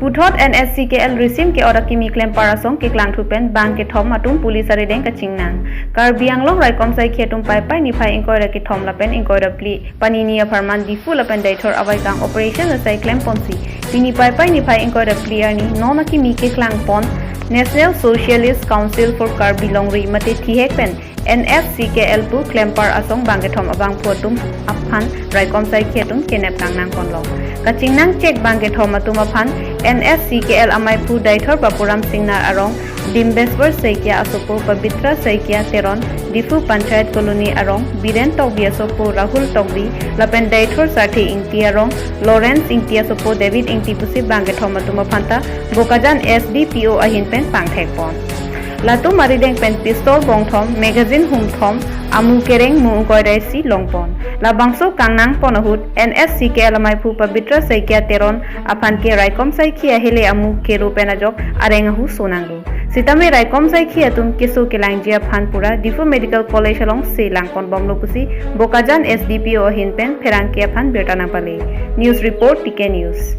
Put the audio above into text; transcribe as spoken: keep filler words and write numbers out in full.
Puthot N S C K L risim ke-ot akimi klempar asong keklangthu pen bang kethom atum police arideng kachingnang. Karbi Anglong Raikom Saikhi atum Paipai niphai ingkoi ra kethom lapen ingkoi ra phli panini apharman Diphu lapen Deithor avaikang operation asai klemponsi pini Paipai niphai ingkoi ra phli arni non akimi keklangpon National Socialist Council for Karbi Longri mate thihek pen N S C K L pu klempar asong bang kethom abangphu atum aphan Raikom Saikhi atum kenep kangnangponlo. Kachingnang chek bang kethom atum aphan N S C K L amaiphu Deithor Bapuram Singnar arong Dimbeswar Saikia asopo Pabitra Saikia Teron, Diphu Panchayat Colony arong Biren Tokbi asopo Rahul Tokbi lapen Deithor Sarthe Ingti arong Lawrence Ingti asopo David Ingti pusi bang kethom atum aphanta Bokajan S D P O ahin pen pangthekpon. Latum arideng pen pistol bongthom, magazine humthom, amu kereng mu ingkoi ra isi longpon. Labangso kangnangpon ahut N S C K L amaiphu Pabitra Saikia Teron aphan ke Raikom Saikhi ahele amu kero pen ajok areng ahu sonanglo. Sitame Raikom Saikhi atum keso kelangji aphan pura Diphu Medical College alongsi langponbomlo pusi Bokajan S D P O ahin pen pherangke aphan birta nangpale. News report, T K News.